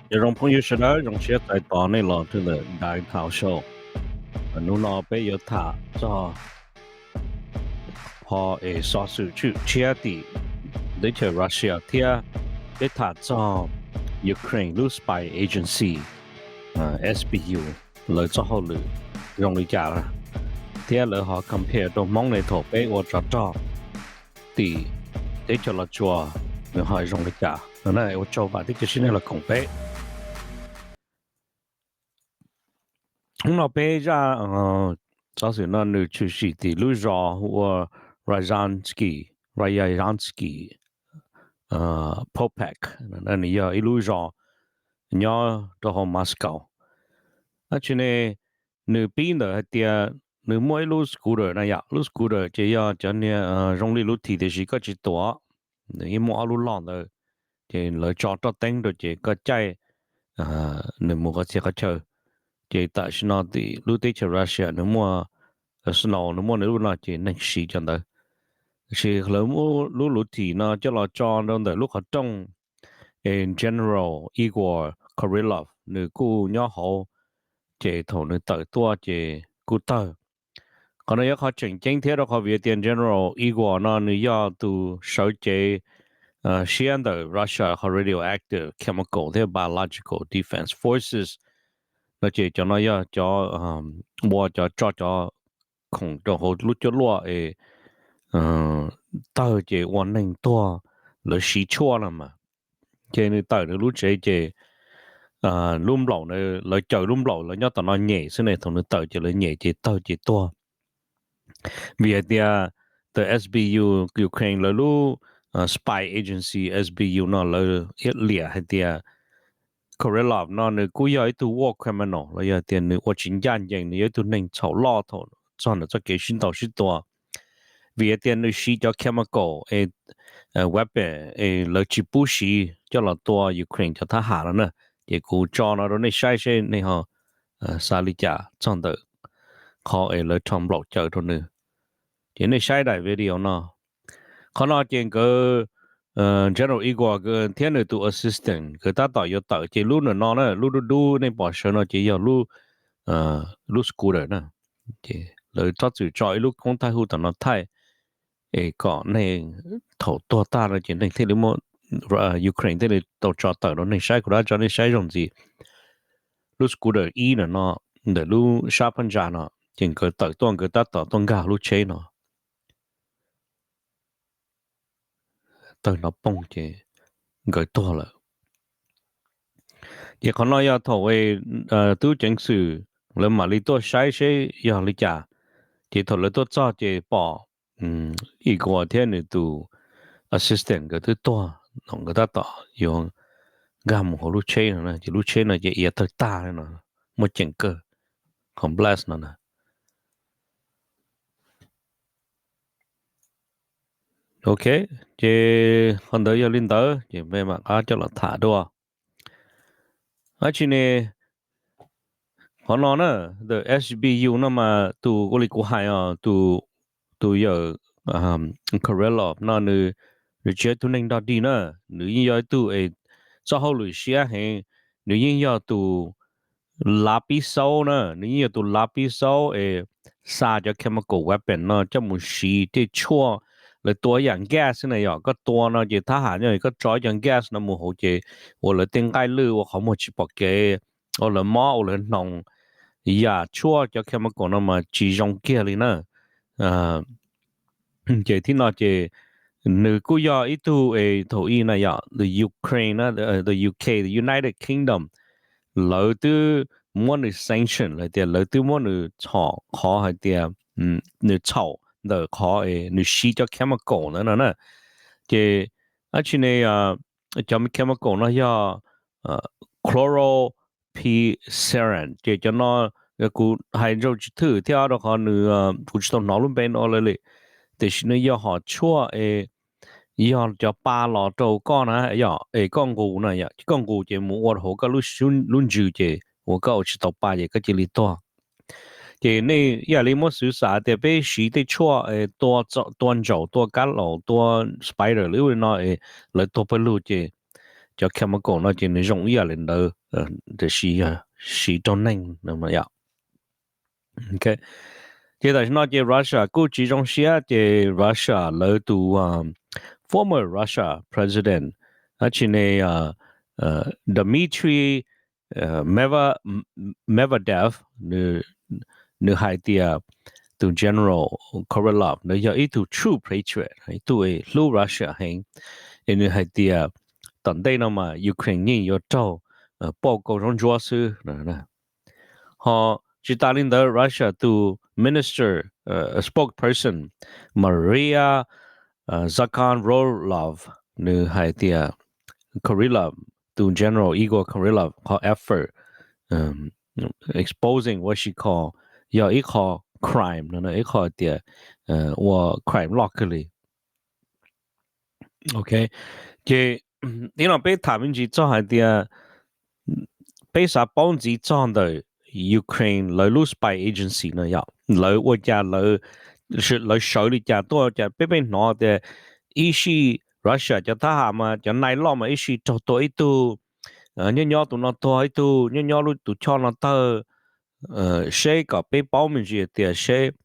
Nyob zoo phooj ywg sawv daws, zoo siab txais tos nej los rau ntawm Daim Thaum Show. Hnub no peb yuav tham txog qhov es xov xwm tswm tshiab tim teb chaws Russia thiab peb tham txog Ukraine lub spy agency, SBU, lawv txoj hauj lwm zoo li cas, thiab lawv ho compare rau Hmoob ne thaum peb ua tsov rog tim teb chaws Los Tsuas nws ho zoo li cas no na. Ua tsaug vam thiab cia siab nej los koom peb. Hnub no peb zaj xov xwm no nws tshwm sim tim lub zos hu ua Ryazansky, Ryazansky Prospekt, nws yog ib lub zos nyob rau hauv Moscow. Tab sis ne, nws pib ntawm hais tias nws muaj ib lub scooter na yom, lub scooter ces yog cov niag zoo li lub thim tiam sis koj tsis tuam, nws yeej muaj ob lub loj ntawd, ces lawv tso roj teeb rau ces koj caij nws mus qhov txhia qhov chaw. Ces tam sim no tim lub teb chaws Russia nws muaj snow, nws muaj nws lub no ces neeg siv cov ntawd. Tab sis lawv muab lub luv thim no coj los tso rau ntawm lub qhov rooj, es General Igor Kirillov nws kuj nyob hauv, ces thaum nws tawm tuaj ces kuj tawg. Qhov no yog qhov tseem ceeb thiab rau qhov vim tias General Igor no nws yog tus sawv cev siab ntawm Russia qhov radioactive chemical thiab biological defense forces no ces cov no yog cov ua cov tso cov khoom rau hauv lub cuab luaj es tawg ces ua neeg tuag, lawv siv tshuaj no mas. Ces nws tawm nws lub tsev ces lub nplaum, lawv caws lub nplaum, lawv nyob tom no nyem xwb ne, thaum nws tawm ces lawv nyem ces tawg ces tuag. Vim hais tias the SBU, Ukraine lawv lub spy agency SBU no lawv liam hais tias Kirillov no nws kuj yog ib tug war criminal los yog tias nws ua tsis ncaj ncees, nws yog ib tug neeg txhaum loj thaum txog ntawm txoj kev sib ntaus sib tua. Vim hais tias nws siv cov chemical es weapon es lawv tsis pub siv coj los tua Ukraine cov thab ham no na. Ces kuv tso no rau nej saib seb nej ho xav li cas txog ntawm qhov es lawv rho nplaum caws rau nws. Ces nej saib daim video no. Qhov no ces nkawd, General Igor thiab nws tus assistant nkawd tab tom yuav tawm ces lub nram no na, lub dub dub nej pom sawv no ces yog lub scooter na. Lawv txhob txwm tso ib lub koob thaij hu tom no thaij es kom neeg thaum tuag tag no ces neeg thiaj li muab, Ukraine thiaj li tau tso tawm rau neeg saib. Kuv rov tso nej saib zoo ntxiv. Lub scooter ib nram no, ntawm lub sab phab ntsa no, ces nkawd tawm tuaj nkawd tab tom tuaj nkag lub tsheb no, tawg hnov poog ces nkawd tuag lawm. Ces qhov no yog thaum tub ceev xwm lawv mam li tuaj saib seb yog li cas. Ces thaum lawv tuaj txog ces pom Igor thiab nws tus assistant nkawd twb tuag no, nkawd tab tom yuav nkag mus hauv lub tsheb no, ces lub tsheb no ces iav tawg tag no, muaj ceem kawg qhov blast no na. Ok, ces qhov ntawd yog li ntawd ces peb mam qab coj los tham dua. Dab tsi ne, qhov no na, the SBU no mas tus ua li kuv hais os, tus yawm Kirillov no nws, nws tsis yog ib tug neeg dog dig na, nws yeej yog ib tug es txoj hauj lwm siab heev, nws yeej yog tus lav pib xaub na, nws yeej yog tus lav pib xaub es xa cov chemical weapon no coj mus siv tej tshuaj lawv tua ib yam gas xwb na yom. Koj tua no ces thab ham nyob koj tso ib co gas no mus hauv ces ua lawv tej nqaij lwj ua qhov muag tsis pom kev, ua lawv mob ua lawv hnoos, yam tshuaj cov chemical no mas tsis zoo kiag li na. Ces thib no ces nws kuj yog ib tug es thaum ub na yom, the Ukraine, the U K, the United Kingdom, lawv twb muab nws sanction los tias lawv twb muab nws txhom qhov hais tias nws txhaum ntawm qhov es nws siv cov chemical ntawd no na. Ces dab tsi ne, cov chemical no yog chlorpyrifos, ces cov no kuv hais ntshe tsis thwj thiab rau qhov nws, kuv tsis tau hnov lub npe no lawm li. Tiam sis nws yog hom tshuaj es yog cov pa los rau koj na yom, es koj nqus na yom, koj nqus ces mus ua hauv koj lub ntsws ces uas koj ua tsis tau pa ces koj cia li tuag. Ces nej ib yam li muab xwv xav tias peb siv tej tshuaj tua ntsaum, tua kab laum, tua spider li ub li no es lawv tuag pawg lug ces cov chemical no ces nws zoo ib yam li ntawd, tiam sis yog siv rau neeg. Ces tam sim no ces Russia kuj tsis zoo siab ces Russia lawv tus former Russia president, dab tsi ne, Dmitry Medvedev, nws hais tias tus General Kirillov ntawd yog ib tug true patriot, ib tug hlub Russia heev, es nws hais tias tom ntej no mas Ukraine yeej yuav raug pauj kauj zaub ntsuab xwb. Ho tsis tas li ntawd Russia tus minister, spokesperson Maria Zakharova, nws hais tias Kirillov, tus General Igor Kirillov qhov effort exposing what she call yog ib qho crime no, ib qho tias ua crime loj kawg li. Ok, ces ib no peb tham me ntsis txog hais tias peb xav paub ntxiv txog ntawm Ukraine lawv lub spy agency no yom, lawv ua cas, lawv sawv li cas tuaj, cas peb peb hnov tias ib sij Russia cov thab ham mas cov nai loj mas ib sij raug tua ib tug, nyob nyob tus no tuag ib tug, nyob nyob lub tus choj no tawg, seb kom peb paub me ntsis tias seb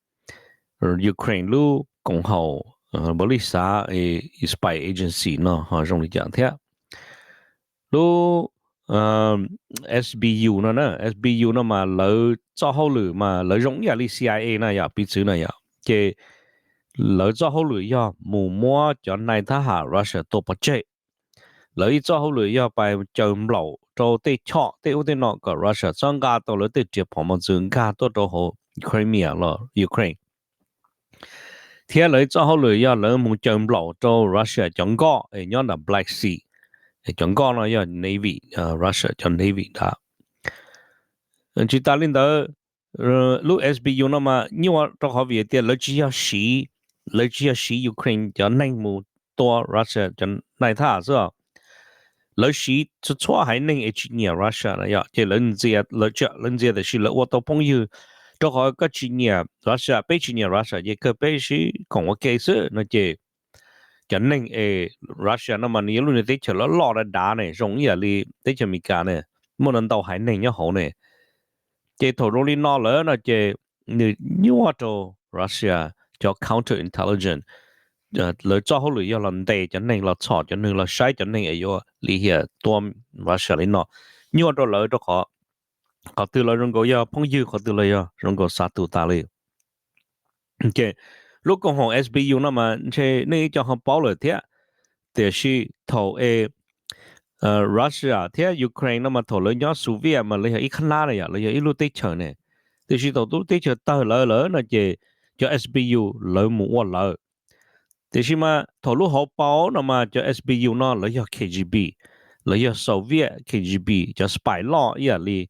Ukraine lub koom haum npaum li xav spy agency no ho zoo li cas thiab. Lub SBU no, SBU no mas lawv txoj hauj lwm mas lawv zoo ib yam li CIA na yom, piv txwv na yom, ces lawv txoj hauj lwm yog mus muab cov nai thab ham Russia tua pov tseg. Lawv ib txoj hauj lwm yog pais caws nplaum rau tej choj tej ub tej no kom Russia txhob nqa tau lawv tej riam phom mos txwv nkag tuaj rau hauv Crimea los Ukraine. Thiab lawv ib txoj hauj lwm yog lawv mus caws nplaum rau Russia cov nkoj es nyob ntawm Black Sea, cov nkoj no yog navy, Russia cov navy ntawd. Tsis tas li ntawd, lub SBU no mas nyuaj rau qhov vim tias lawv tsis yog siv, lawv tsis yog siv Ukraine cov neeg mus tua Russia cov nai thab ham xwb. Lawv siv txhua txhua haiv neeg es tsis nyiam Russia na yom, ces lawv ntxias, lawv ntxias tiam sis lawv ua tau phooj ywg, rau qhov koj tsis nyiam Russia, peb tsis nyiam Russia ces kawg peb sib koom ua ke xwb no ces cov neeg es Russia no mas nws yog lub niag teb chaws loj loj dav dav ne, zoo ib yam li teb chaws Amelikas ne, muaj ntau ntau haiv neeg nyob hauv ne. Ces thaum zoo li no lawm no ces nws nyuaj rau Russia cov counter intelligence, lawv txoj hauj lwm yog los ntes cov neeg, los txhom cov neeg, los saib cov neeg es yuav lim hiam tua Russia li no, nyuaj rau lawv rau qhov qhov twg los zoo nkaus yog phooj ywg, qhov twg los yog zoo nkaus xav tus tas li. Ces lub koom haum SBU no mas ntshe nej ib co ho paub lawm thiab, tiam sis thaum es Russia thiab Ukraine no mas thaum lawv nyob Soviet mas lawv yog ib qhab nab na yom, lawv yog ib lub teb chaws ne. Tiam sis thaum lub teb chaws tawg lawv lawm no ces cov SBU lawv mus ua lawv. Tiam sis mas thaum lub hauv paus no mas cov SBU no lawv yog KGB, lawv yog Soviet KGB cov spy loj ib yam li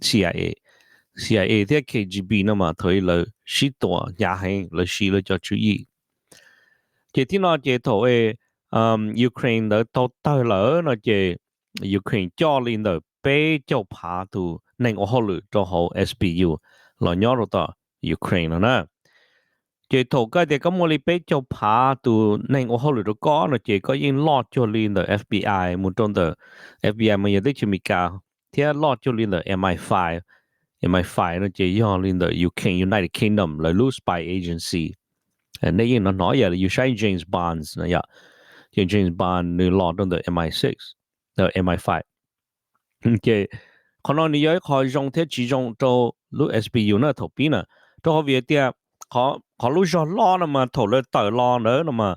CIA. CIA thiab KGB no mas thaum lawv sib tua hnyav heev, lawv siv lawv cov tswv yim. Ces thib no ces thaum Ukraine ntawd tau tawg lawm no ces Ukraine coj li ntawm peb caug phav tus neeg ua hauj lwm rau hauv SBU los nyob rau tom Ukraine no na. Ces thaum koj tias koj muaj li peb caug phav tus neeg ua hauj lwm rau koj no ces koj yeej loj cuag li ntawm FBI mus rau ntawm, FBI mas yog teb chaws Amelikas, thiab loj cuag li ntawm MI five. MI five no ces yog li ntawm UK, United Kingdom lawv lub spy agency. Nej yeej hnov hnov yam li yus saib James Bond no yom, ces James Bond nws los rau ntawm MI six, MI five. Ces qhov no nws yog ib qho zoo thiab tsis zoo rau lub SBU na thaum pib na, rau qhov vim tias qhov lub zog loj no mas thaum lawv tawm los ntawd no mas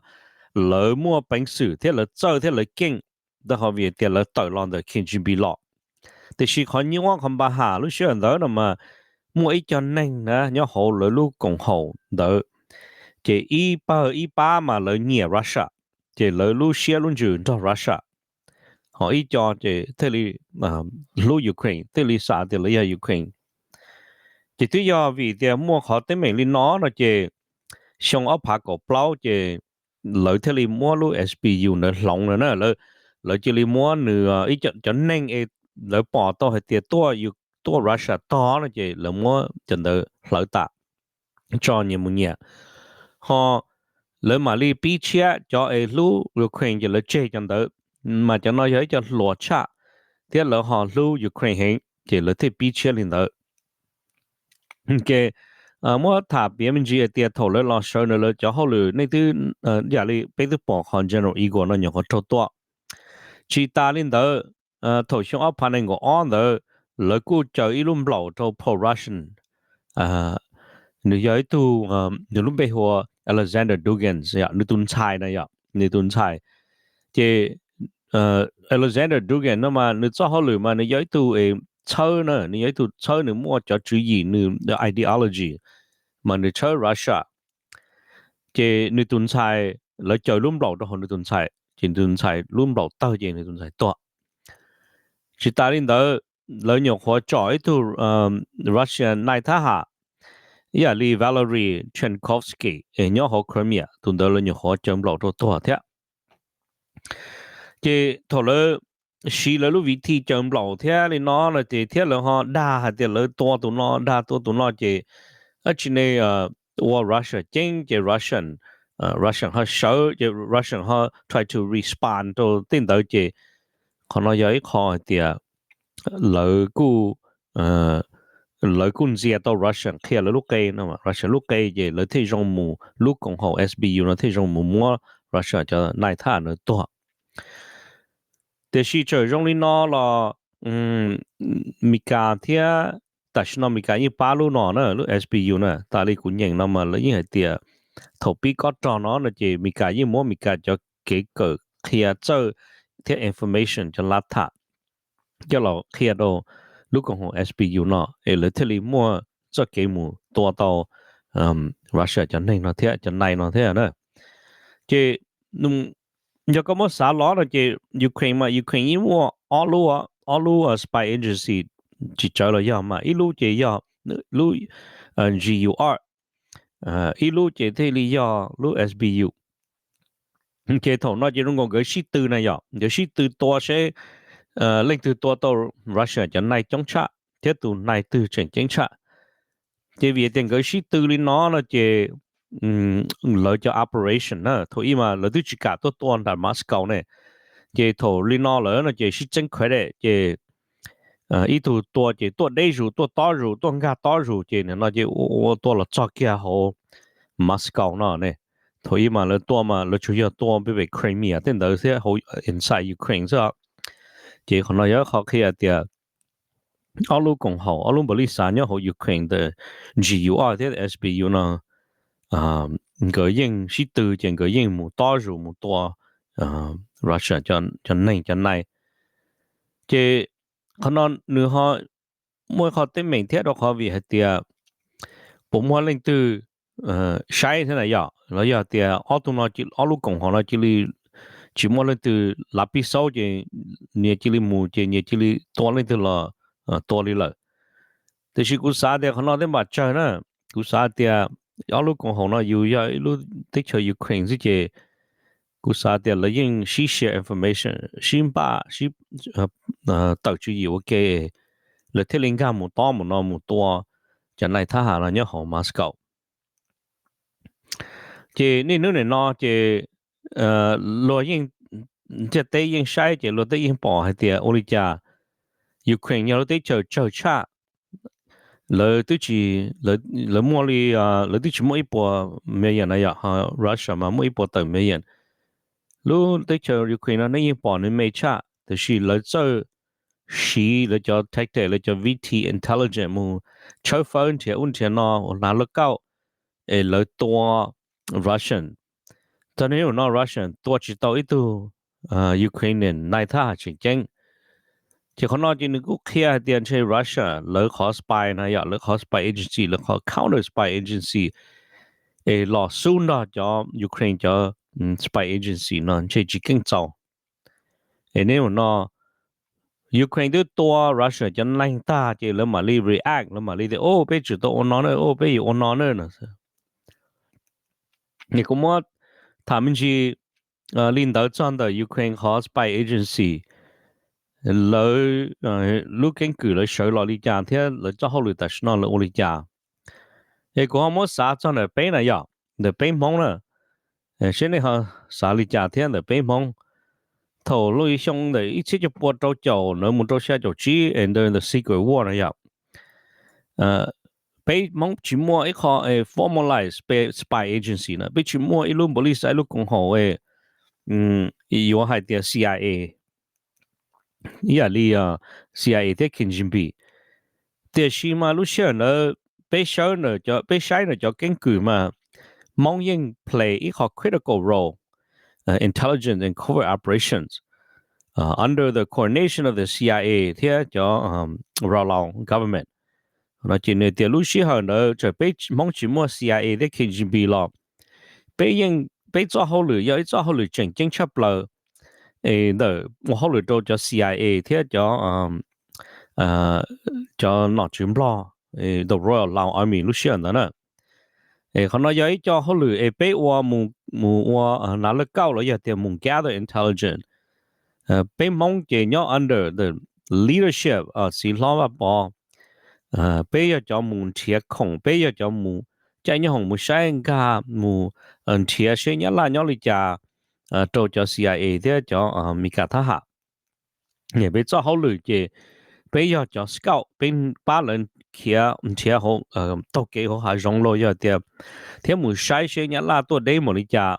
lawv muaj peev xwm thiab lawv txawj thiab lawv keej, rau qhov vim tias lawv tawm los ntawm KGB los. Tiam sis qhov nyuaj qhov npa ham lub sij hawm ntawd no mas muaj ib co neeg na nyob hauv lawv lub koom haum ntawd, ces ib pawg ib pab mas lawv nyiam Russia, ces lawv lub siab lub ntsws nrog Russia, ho ib co ces thiaj li hlub Ukraine, thiaj li xav tias lawv yog Ukraine. Ces twb yog vim tias muaj qhov teeb meem li no no ces xyoo ob phav kaum plaub ces lawv thiaj li muab lub SBU ntawd hloov lawm na. Lawv cia li muab nws ib cov neeg es lawv pom tau hais tias tuaj Russia tog no ces lawv muab cov ntawd hlawv tas, tso nyias mus nyias. Ho lawv mam li pib tshiab cov es hlub Ukraine ces lawv tseg cov ntawd. mas cov no yog ib co hluas tshaj thiab lawv ho hlub Ukraine heev ces lawv thiaj pib tshiab li ntawd. Ces muab tham piav me ntsis hais tias thaum lawv los sawv ntawd lawv cov hauj lwm nej twb, yam li peb twb pom qhov General Igor no nyuam qhuav raug tua. Tsis tas li ntawd, thaum xyoo ob phav nees nkaum ob ntawd lawv kuj caw ib lub nplaum rau pro-Russian. Nws yog ib tug, nws lub npe hu ua Alexander Dugin, nws tus ntxhais na yom, nws tus ntxhais. Ces Alexander Dugin no mas nws txoj hauj lwm mas nws yog ib tug txhawb na, nws yog ib tug txhawb, nws muaj cov tswv yim, nws ideology mas nws txhawb Russia. Ces nws tus ntxhais, lawv caw lub nplaum rau hauv nws tus ntxhais ces nws tus ntxhais lub nplaum tawg ces nws tus ntxhais tuag. Tsis tas li ntawd, lawv nyuam qhuav tsom ib tug Russian nai thab ham, ib yam li Valery Chirkovsky nyob hauv Crimea, tus ntawd lawv nyuam qhuav caw nplaum rau tuag thiab. Ces thaum lawv siv lawv lub viv thij caw nplaum thiab li no no ces thiab lawv ho dag hais tias lawv tua tus no dag tua tus no ces dab tsi ne, ua Russia ceeb ces Russian, Russian ho sawv ces Russian ho try to respond rau tej ntawd ces qhov no yog ib qho hais tias lawv kuj lawv kuj ntxias tau Russian qhia lawv lub qe no, Russian lub qe ces lawv thiaj zoo mus, lub koom haum S B U no thiaj zoo mus muab Russian cov nai thab no tuag. Tiam sis txawm zoo li no los Meskas thiab, tam sim no Meskas yeej pab lub no na, lub S B U na, tas li kuv nyeem no mas lawv yeej hais tias thaum pib kob rog no no ces Meskas yeej muab Meskas cov kev kawm qhia txawj thiab information cov lav tham coj los qhia rau lub koom haum S B U no es lawv thiaj li muaj txoj kev mus tua tau Russia cov neeg no thiab cov nai no thiab na. Ces yog koj muab xav los no ces Ukraine mas Ukraine yeej muaj ob lub, ob lub spy agency tsis tsawg los yog mas ib lub ces yog lub G U R, ib lub ces thiaj li yog lub S B U. Ces thaum no ces zoo nkaus nkawd sib tw na yom, nkawd sib tw tua seb leej twg tua tau Russia cov nai coob tshaj thiab tus nai twg tseem ceeb tshaj. Ces vim tias nkawd sib tw li no no ces lawv cov operation na, thaum ib mas lawv twb tsis kam tuaj tua nram Moscow ne, ces thaum li no lawm no ces sib txeeb credit ces ib tug tua ces tuaj deb zus, tuaj tob zus, tuaj nkag tob zus ces nim no ces ua ua tuaj los txog kiag hauv Moscow no ne. Thaum ib mas lawv tua mas lawv tsuas yog tua pem Crimea tej ntawd thiab hauv inside Ukraine xwb. Ces qhov no yog qhov qhia tias ob lub koom haum, ob lub npaum li xav nyob hauv Ukraine ntawm G U R thiab S B U no nkawd yeej sib tw ces nkawd yeej mus tob zus mus tua Russia cov neeg cov nai. Ces qhov no nws ho muaj qhov teeb meem thiab rau qhov vim hais tias puas muaj leej twg saib thiab na yom, los yog tias ob tug no, ob lub koom haum no cia li tsis muaj leej twg lav pib xaub ces nyias cia li mus ces nyias cia li tua leej twg los tua li lawm. Tiam sis kuv xav tias qhov no tej npam tsawg na, kuv xav tias ob lub koom haum no yus yog ib lub teb chaws Ukraine xwb ces kuv xav tias lawv yeej sib share information, sib npaj, sib tawm tswv yim ua ke, lawv thiaj li nkag mus tob mus no mus tua cov nai thab ham no nyob hauv Moscow. Ces niaj hnub nim no ces luag yeej, ntiaj teb yeej saib ces luag tej yeej pom hais tias ua li cas Ukraine yog lub teb chaws tsawg tshaj, lawv twb tsis, lawv muaj li, lawv twb tsis muaj ib puas million na yom, Russia mas muaj ib puas tawm million. Lub teb chaws Ukraine no nej yeej pom nws me tshaj, tiam sis lawv txawj siv lawv cov tactic, lawv cov viv thim intelligence mus tshawb fawb nrhiav ub nrhiav no uas hnav laj kauj es lawv tua Russian. Txog niaj hnub no Russian tua tsis tau ib tug Ukrainian nai thab ham tseem ceeb. Ces qhov no ces nws kuj qhia hais tias ntshe Russia lawv qhov spy na yom, lawv qhov spy agency, lawv qhov counter spy agency es los xub nrog cov Ukraine cov spy agency no ntshe tsis keej txaus. Es niaj hnub no Ukraine twb tua Russia cov neeg tag ces lawv mam li react, lawv mam li tias o peb tsum tau ua no na, o peb yuav ua no na no. Es kuv muab tham me ntsis li ntawd txog ntawm Ukraine qhov spy agency, lawv lub keeb kwm lawv sawv los li cas thiab lawv txoj hauj lwm tam sim no lawv ua li cas. Es kuv ho muab xav txog ntawm peb na yom, ntawm peb Hmoob na, seb nej ho xav li cas thiab ntawm peb Hmoob. thaum lub xyoo ntawm ib txhiab cuaj pua rau caum ntawd mus rau xya caum tsib es ntawm the Secret War no yom, peb Hmoob tsis muaj ib qho formalized spy agency na, peb tsis muaj ib lub npaum li xav ib lub koom haum yuav hais tias CIA ib yam li CIA thiab KGB. Tiam sis mas lub sij hawm ntawd peb saib ntawm cov keeb kwm mas Hmoob yeej play ib qho critical role intelligence and covert operations under the coordination of the CIA thiab cov Raw Law government. No ces nws tias lub sij hawm ntawd txawm peb Hmoob tsis muaj CIA thiab KGB los peb yeej, peb txoj hauj lwm yog ib txoj hauj lwm tseem ceeb tshaj plaws es ntawm ua hauj lwm rau cov CIA thiab cov cov nom tswv Nplog, the Royal Lao Army lub sij hawm ntawd na. Es qhov no yog ib co hauj lwm es peb ua mus ua nav laj kauj los yog tias mus gather intelligence. Peb Hmoob ces nyob under the leadership txiv hlob Vaj Pov. Peb yog cov mus nrhiav khoom, peb yog cov mus caij nyob hoom mus saib nkag mus nrhiav seb Nyab Laj nyob li cas rau cov CIA thiab cov Mis Kas thab ham. Peb txoj hauj lwm ces peb yog cov scout, peb pab lawv khiav nrhiav hauv, taug kev hauv hav zoov los yog tias thiab mus saib seb Nyab Laj tuaj deb npaum li cas.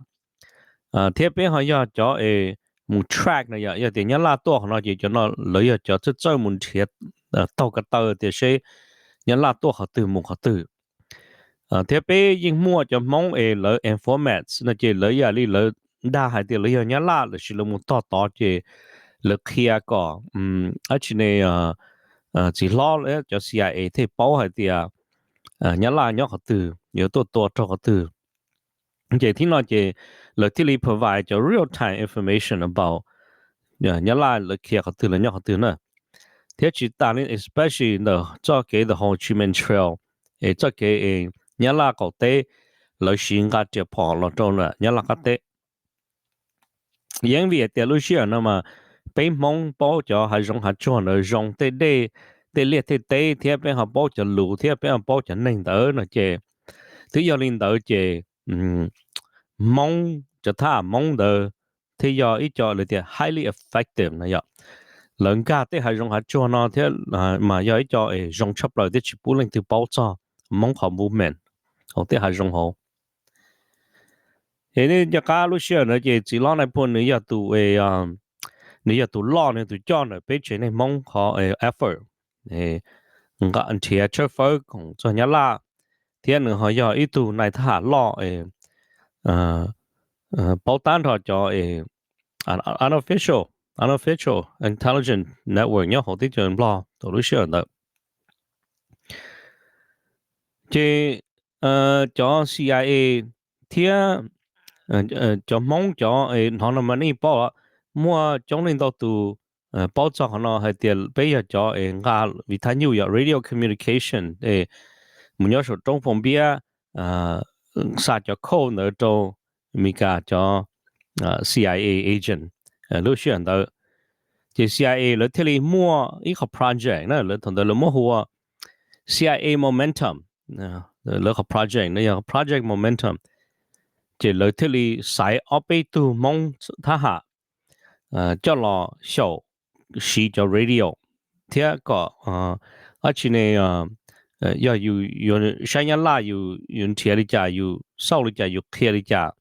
Thiab peb ho yog cov es mus track no yom, yog tias Nyab Laj tuaj qhov no ces cov no lawv yog cov txawj txawj mus nrhiav taug ko taw tias seb Nyab Laj tuaj qhov twg mus qhov twg. Thiab peb yeej muaj cov Hmoob es lawv informants no ces lawv yam li lawv dag hais tias lawv yog Nyab Laj lossis lawv mus tog tod ces lawv qhia kom dab tsi ne txiv hlob cov CIA thiaj paub hais tias Nyab Laj nyob qhov twg, yuav tuaj tua rau qhov twg. Ces thib no ces lawv thiaj li provide cov real time information about Nyab Laj lawv khiav qhov twg, lawv nyob qhov twg na. Thiab tsis tas li, especially ntawm txoj kev the Ho Chi Minh Trail es txoj kev Nyab Laj qaum teb lawv siv nqa riam phom los rau Nyab Laj qab teb. Yeej vim hais tias lub sij hawm no mas peb Hmoob paub cov hav zoov hav tsuag ntawd zoo, tej dej, tej liaj tej teb, thiab peb ho paub cov lus thiab peb ho paub cov neeg ntawd no ces twb yog li ntawd ces Hmoob, cov thab ham Hmoob ntawd thiaj yog ib co lawv tias highly effective no yom. Lawv nkag tej hav zoov hav tsuag no thiab mas yog ib co es zoo tshaj plaws thiab tsis pub leej twg paub txog Hmoob qhov movement hauv tej hav zoov hauv. Es nej nco qab lub sij hawm ntawd ces txiv hlob Nais Phoo nws yog tus, nws yog tus loj, nws tus coj ntawm peb tsev neeg Hmoob qhov effort nqa nrhiav tshawb fawb koom txog Nyab Laj, thiab nws ho yog ib tug nais thab ham loj paub tab nrho cov unofficial, unofficial intelligence network nyob hauv teb chaws Nplog thaum lub sij hawm ntawd. Ces cov CIA thiab cov Hmoob cov hnov no mas nej paub, muaj coob leej ntau tus paub txog qhov no hais tias peb yog cov es nqa vim thaj nyuj yog radio communication es mus nyob saum roob Phoo Npiab xa cov code ntawd rau Amelikas cov CIA agent lub sij hawm ntawd. Ces CIA lawv thiaj li muaj ib qhov project na, lawv thaum ntawd lawv muab hu ua CIA Momentum. Lawv qhov project no yog Project Momentum. Ces lawv thiaj li xaiv ob peb tug Hmoob thab ham coj los xyaum siv cov radio thiab kom dab tsi ne, yog yus yuav saib Nyab Laj yus yuav nrhiav li cas, yus xauj li cas, yus qhia li cas,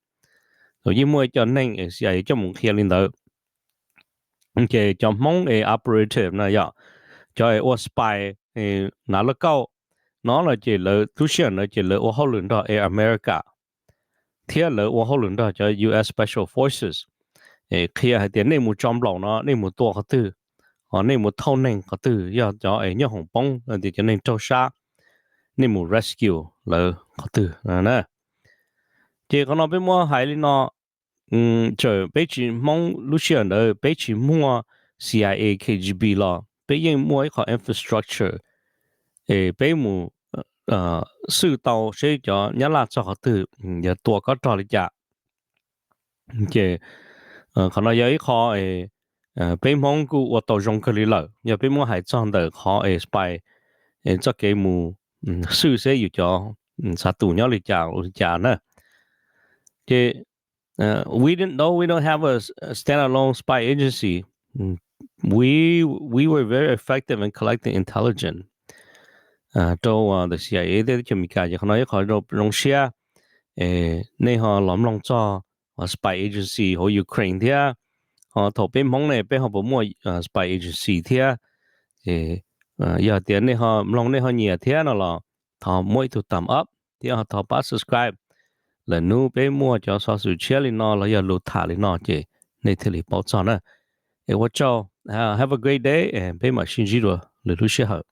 yeej muaj ib co neeg CIA coj mus qhia li ntawd. Ces cov Hmoob es operative no yog cov es ua spy, nav laj kauj no no ces lawv lub sij hawm ntawd ces lawv ua hauj lwm nrog America thiab lawv ua hauj lwm nrog cov US Special Forces qhia hais tias nej mus tso nplaum no nej mus tua qhov twg, ho nej mus thauj neeg qhov twg, yog cov es nyob hoom poob tias cov neeg raug sab, nej mus rescue lawv qhov twg na. Ces qhov no peb muab hais li no, txawm peb tsis, Hmoob lub sij hawm ntawd peb tsis muaj CIA, KGB los peb yeej muaj ib qhov infrastructure es peb mus xwj tau seb cov Nyab Laj txog qhov twg, yog tua kob rog li cas. Ces qhov no yog ib qho peb Hmoob kuj ua tau zoo kawg li lawm. Yog peb muab hais txog ntawm qhov es spy, txoj kev mus xwj seb yus cov xav tus nyob li cas ua li cas na. Ces we didn't know, we don't have a standalone spy agency. We we were very effective in collecting intelligence rau the CIA thiab teb chaws Amelikas. Ces qhov no ib qhov zoo siab, nej ho los mloog txog spy agency hauv Ukraine thiab. Ho thaum peb Hmoob ne peb ho puas muaj spy agency thiab? Yog tias nej ho mloog nej ho nyiam thiab no los thov muab ib tug thumbs up thiab ho thov pab subscribe. Lwm hnub peb muaj cov xov xwm tshiab li no los yog lus tham li no ces nej thiaj li paub txog na. Es ua tsaug, have a great day, peb mam sib ntsib dua lwm lub sij hawm.